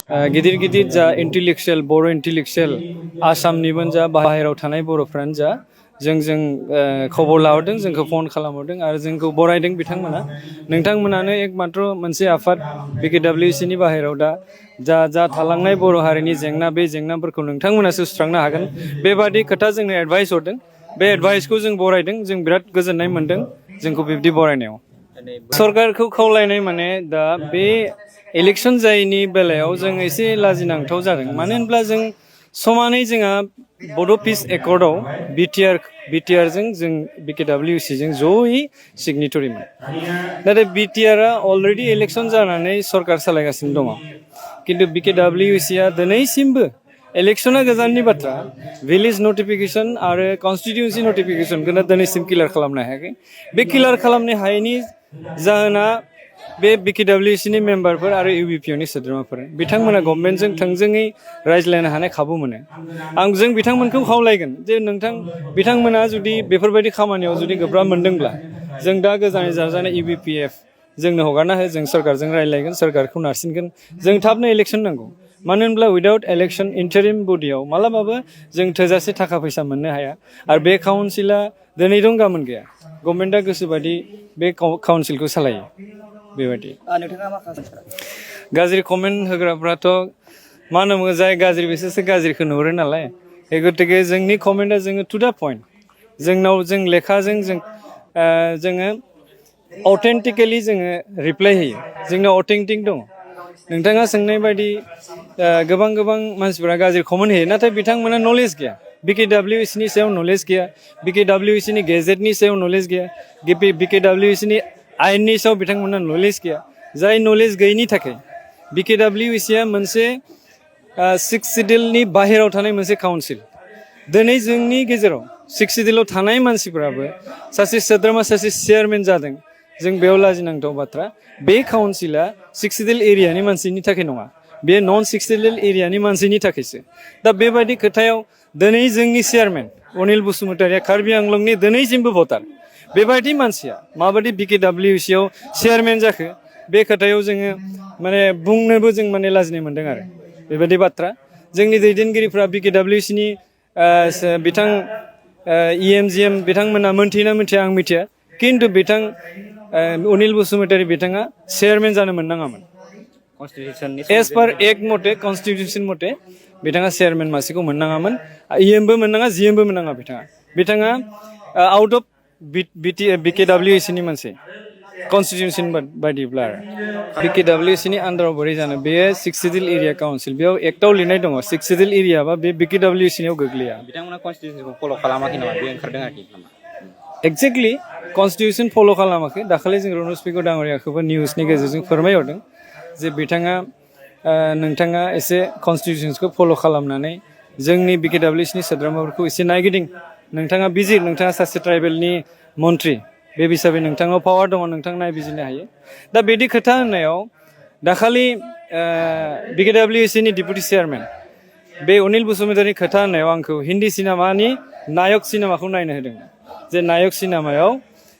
गिदिर गिदिर जा इन्टेलेक्सुयेल बर' इन्टेलेक्सुयेल आसामनिबो जा बाहेरायाव थानाय बर'फ्रानो जा जों खबर लाहरदों जोंखौ फन खालामहरदों आरो जोंखौ बरायदों बिथांमोना नोंथांमोनानो एकमात्र मोनसे आफाद बिकेडब्लिउसिनि बाहेरायाव दा जा थालांनाय बर' हारिनि जेंना बे जेंनाफोरखौ नोंथांमोनासो सुस्रांनो हागोन बेबादि खोथा जोंनो एडभाइस हरदों बे एडभाइसखौ जों बरायदों जों बिराद गोजोननाय मोनदों जोंखौ बिब्दि बरायनायाव सरकारखौ खावलायनाय माने दा बे इलेक्सन जायैनि बेलायाव जों एसे लाजिनांथाव जादों मानो होनब्ला जों समानै जोंहा बड' पिस एकर्डआव बिटिआरजों जों बिकेडब्लिउसिजों जयै सिगनेटरिमोन नाथाय बिटिआरआ अलरेडि इलेक्सन जानानै सरकार सालायगासिनो दङ खिन्थु बिकेडब्लिउसिआ दिनैसिमबो इलेक्सना गोजाननि बाथ्रा भिलेज नटिफिकेसन आरो कन्स्टिटिउन्सि नटिफिकेसनखौनो दिनैसिम क्लियार खालामनो हायाखै बे क्लियार खालामनो हायैनि जाहोना बे बिकेडब्लिउसिनि मेम्बारफोर आरो इउबिपिअनि सोद्रोमाफोर बिथांमोना गभर्नमेन्टजों थोंजोङै रायज्लायनो हानाय खाबु मोनो जों बिथांमोनखौ खावलायगोन जे बिथांमोना जुदि बेफोरबायदि खामानियाव जुदि गोब्राब मोनदोंब्ला जों दा गोजानै जाजानाय Ubpf जोंनो हगारना हो जों सरकारजों रायज्लायगोन सरकारखौ नारसिनगोन जों थाबनो इलेक्सन नांगौ मानो होनब्ला उइदाउट इलेक्सन इन्टारिम बडियाव मालाबाबो जों थोजासे थाखा फैसा मोननो हाया आरो बे काउन्सिला दिनै दं गाबोन गैया गभर्नमेन्टआ गोसोबादि बे काउन्सिलखौ सालायो बेबायदि गाज्रि कमेन्ट होग्राफ्राथ' मा होनोमोन जाय गाज्रि बिसोरसो गाज्रिखौ नुहुरो नालाय गतिके जोंनि कमेन्टआ जोङो टु दा पइन्ट जोंनाव जों लेखाजों जोङो अथेन्टिकेलि जोङो रिप्लाय होयो जोंनाव अथेन्टिक दङ नोंथाङा सोंनाय बायदि गोबां मानसिफोरा गाज्रि कमेन्ट होयो नाथाय बिथांमोना नलेज गैया बिकेडब्लिउसिनि सायाव नलेज गैया बिकेडब्लिउसिनि गेजेटनि सायाव नलेज गैया बिकेडब्लिउसिनि आयेननि सायाव बिथांमोना नलेज गैया जाय नलेज गैयैनि थाखाय बिकेडब्लिउसिआ मोनसे 6 सिडिउलनि बाहेरायाव थानाय मोनसे काउन्सिल दिनै जोंनि गेजेराव 6 सिडिउलाव थानाय मानसिफोराबो सासे सोद्रोमा सासे चेयारमेन जादों जों बेयाव लाजिनांथाव बाथ्रा बे काउन्सिला 6 सिडिउल एरियानि मानसिनि थाखाय नङा बे नन 6 सिडिउल एरियानि मानसिनि थाखायसो दा बेबायदि खोथायाव दिनै जोंनि चेयारमेन अनिल बसुमतारिया कार्बि आंलंनि दिनैसिमबो भटार बेबायदि मानसिया माबायदि बिकेडब्लिउसिआव चेयारमेन जाखो बे खोथायाव जोङो माने बुंनोबो जों माने लाजिनाय मोनदों आरो बेबायदि बाथ्रा जोंनि दैदेनगिरिफ्रा बिकेडब्लिउसिनि बिथां EMGM बिथांमोना मोनथियोना मिथिया आं मिथिया खिन्थु बिथां अनिल बसुमतारी बिथाङा चेयारमेन जानो मोननाङामोन एज पार एक्ट मथे कन्स्टिटिउसन मथे बिथाङा चेयारमेन मासिखौ मोननाङामोन EMबो मोननाङा GMबो मोननाङा बिथाङा आउट अफ बिकेडब्लिउसिनि मोनसे कन्स्टिटिउसन बायदिब्ला बिकेडब्लिउसिनि आन्दाराव बोरै जानो बेयो 6 सिडिउल एरिया काउन्सिल बेयाव एक्टआव लिरनाय दङ 6 सिडिउल एरिया बा बे बिकेडब्लिउसिनियाव गोग्लैया बिथांमोना कन्स्टिटिउसनखौ फल' खालामाखै नामा बे ओंखारदों आरोखि एक्जेक्टलि कन्स्टिटिउसन फल' खालामाखै दाखालि जों रनज पेगु दाङरियाखौबो निउसनि गेजेरजों फोरमायहरदों जे नोंथाङा एसे कन्स्टिटिउसनखौ फल' खालामनानै जोंनि बिकेडब्लिउसिनि सोद्रोमाफोरखौ एसे नायगिदिं नोंथाङा बिजिर नोंथाङा सासे ट्राइबेलनि मन्त्रि बे हिसाबै नोंथांनाव पावार दङ नोंथां नायबिजिरनो हायो दा बिदि खोथा होननायाव दाखालि बिकेडब्लिउसिनि डिपुटि चेयारमेन बे अनिल बसुमतारी खोथा होननायाव आंखौ हिन्दी सिनेमानि नायक सिनेमाखौ नायनो होदों जे नायक सिनेमायाव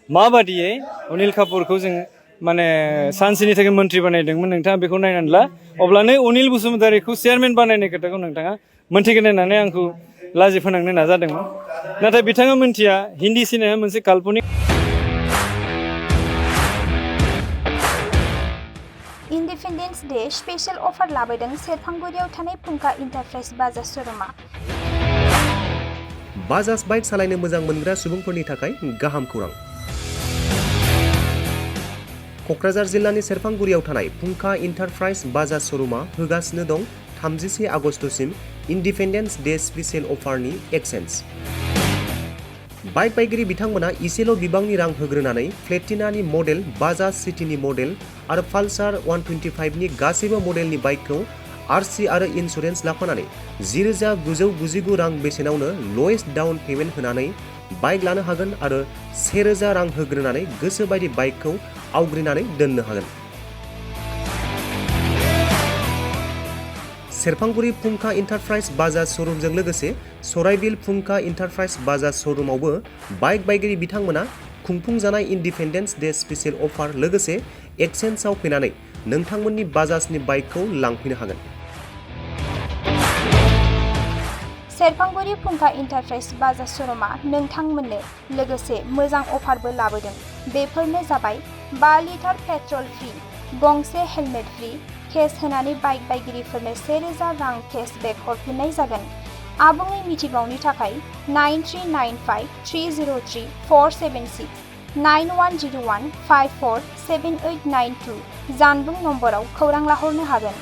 माबादियै अनिल कापुरखौ जों माने सानसेनि थाखाय मन्त्रि बानायदोंमोन नोंथाङा बेखौ नायनानै ला अब्लानो अनिल बसुमतारीखौ चेयारमेन बानायनाय खोथाखौ नोंथाङा मोनथिगोन होननानै आंखौ लाजि फोनांनो नाजादोंमोन नाथाय बिथाङा मोनथिया हिन्दी सिनेमा मोनसे काल्पनिक इन्डिपेन्डेन्स डे स्पेशल अफार लाबोदों सेरफांगुरियाव थानाय फुंखा इन्टारप्राइज बाजाज श'रुमा बाजाज बाइक सालायनो मोजां मोनग्रा सुबुंफोरनि थाखाय गाहाम खौरां क'क्राझार जिल्लानि सेरफांगुरियाव थानाय फुंखा इन्टारप्राइज बाजाज श'रुमा होगासिनो दं 31 आगस्तसिम इन्डिपेन्डेन्स डे स्पेशल अफारनि एक्सेन्स बाइक बायगिरि बिथांमोना इसेल' बिबांनि रां होग्रोनानै प्लेटिनानि मडेल बाजाज सिटीनि मडेल आरो पालसार 125नि गासैबो मडेलनि बाइकखौ आरसि आरो इन्सुरेन्स लाफानानै 10,999 रां बेसेनावनो लवेस्ट डाउन पेमेन्ट होनानै बाइक लानो हागोन आरो 1,000 रां होग्रोनानै गोसोबायदि बाइकखौ आवग्रिनानै दोननो हागोन। सेरफांगुरि फुंखा इन्टारप्राइज बाजाज श'रुमजों लोगोसे सराइबिल फुंखा इन्टारप्राइज बाजाज श'रुमावबो बाइक बायगिरि बिथांमोना खुंफुंजानाय इन्डिपेन्डेन्स डे स्पेशल अफार लोगोसे एक्सचेन्जआव फैनानै नोंथांमोननि बाजाजनि बाइकखौ लांफैनो हागोन। सेरफांगुरि फुंखा इन्टारप्राइज बाजार श'रुमा नोंथांमोननो लोगोसे मोजां अफारबो लाबोदों। बेफोरनो जाबाय 5 लिटार पेट्रल फ्रि, गंसे हेलमेट फ्रि, केस होनानै बाइक बायगिरिफोरनो 1000 रां केशबेक हरफिननाय जागोन। आबुङै मिथिबावनो थाखाय 9395303476 9101547892 जानबुं नम्बराव खौरां लाहरनो हागोन।